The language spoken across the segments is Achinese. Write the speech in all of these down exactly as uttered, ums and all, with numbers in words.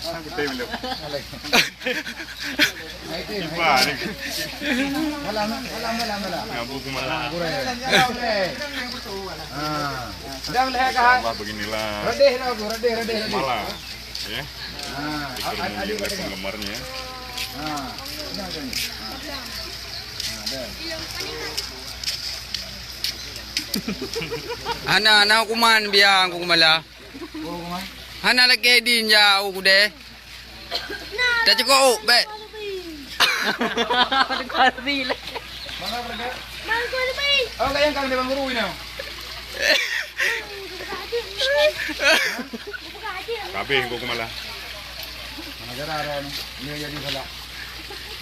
Betul, betul. Iba ni. Malam, malam, malam, malam. Abu Kumala. Ah. Sedang lihat kah? Allah, beginilah. Redeh lah, Abu, redeh, redeh, redeh. Malam. Ya. Ah, penggemarnya. Ah. Hana, hana hukuman biang Abu Kumala. Hana lakée idin jak u keudè. Tacukok u, bèk. Bang Guru, ini. Kabeh Abu Kumala. Mana cara ada ni? Ini jadi salah.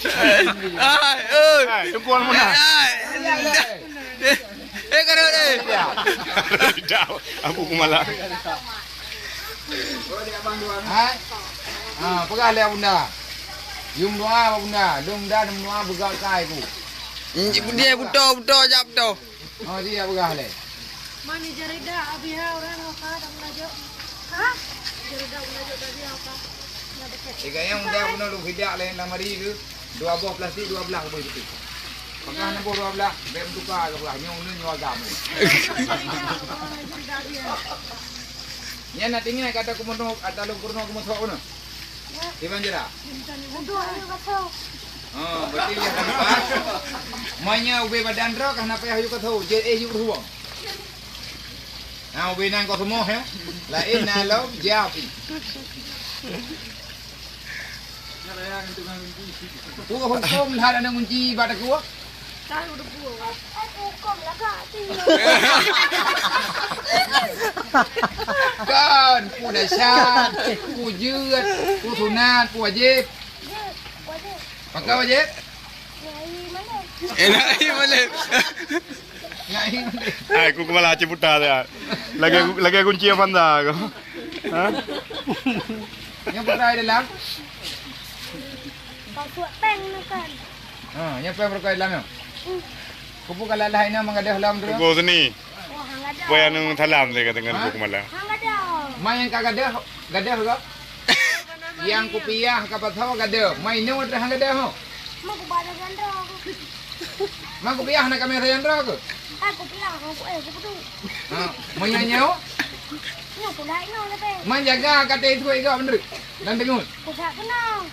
Hai, oi. Hai, Teungku Al Muna. Hai. Eh, kada, eh. Tidak, Abu Kumala. Hai. Ha, peugah lé Bunda. Yum doa Bunda, lôn dan doa beugak kai ku. Dia buto, buto, jak buto. Oh, dia peugah lé. Mani jarida abiha orang apa dah melajak. Ha? Jarida melajak tadi apa? Tiga yang udah bunoe lôn hidak lé lamari tu. Dua boh plastik, dua belah boh itu. Pakah na boh dua belah, bèk meutuka ke belah. Nyoe nyoe agam. Nyan na tinggai kata kumono, kata lôn kurunoe kumoso unoe. Iban jera. Untuk ayu kaso. Oh, berarti dia kan pas. Manya ubé badan droe kan apa ayu kaso. Je eh yuk ruang. Nah, ubé nan kau semua ya. Lain na lom jawab. Pue hukum lah ada kunci bak takue. Tahu debu. Hukum lah kak. Kan, pue dasar, pue jeuet, pue sunat, pue wajib. Pakon wajib? Nyai mana? Eh, nyai mana? Nyai mana? Hai, ku kepala ciputa dia. Lagi lagi kunci apa anda kau? Ha? Yang putera di dalam? Kau suap peng ni kan. Ha, yang peng berkait dalam ya? Hmm. Kupu kalau lah ini menggadah dalam tu. Kupu seni. Wah, hang gadah. Boy anu salam saya kata dengan kupu malam. Hang gadah. Mai yang kau gadah, gadah kau? Yang kupiah kapal tahu gadah. Mai nyoe dah hang gadah ho. Mau ku bada jandra aku. Mang kupiah nak kami jandra ke? Hai kupiah, aku eh, aku betul. Ha, mai nyoe? Nyoe ku dah nyoe lebih. Mai jaga kata itu ega bener. Dan dengun. Ku tak kenal.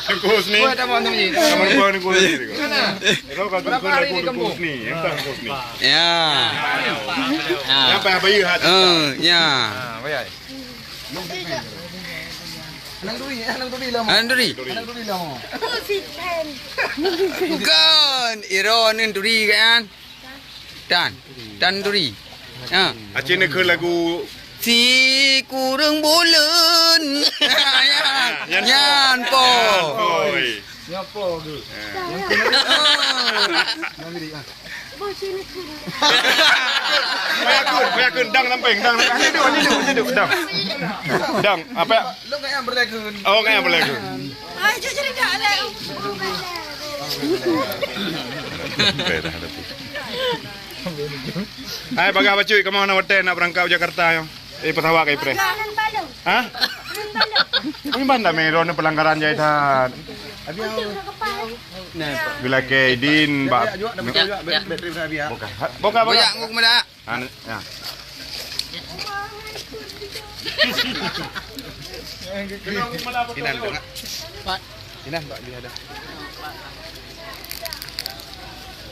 Teungku Husni. Buat apa tu ni? Nama lupa Teungku Husni tu. Mana? Kau kan Teungku Husni. Yang tak Teungku Husni. Ya. Ya. Yang payah bayar hati. Eh, ya. Ha, bayar. Anang duri, anang duri lah. Anang duri. Anang duri lah. Bukan, iro anang duri kan? Tan. Tan duri. Ha. Aceh ni ke lagu si kurang bulan. Nyan po. Nyan po. Nyan po. Nyan po. Nyan po. Payah kun, payah kun, dang lampeng, dang lampeng. Hanya duduk, hanya duduk, hanya duduk, dang. Dang, apa? Lo kayak berlagu. Oh, kayak berlagu. Ai, jujur dah ada. Hai, bagah bacut, kamu nak hotel nak berangkat ke Jakarta ya? Eh, pesawat ke Ipre? Hah? Ini banda mero ni pelanggaran jai that. Bila ke idin bak. Buka. Buka, buka. Banyak nguk meda. Anu, ya. Inan tengah. Inan bak dia ada.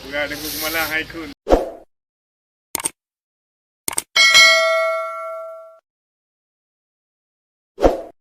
Buka dengan kemala hai kun.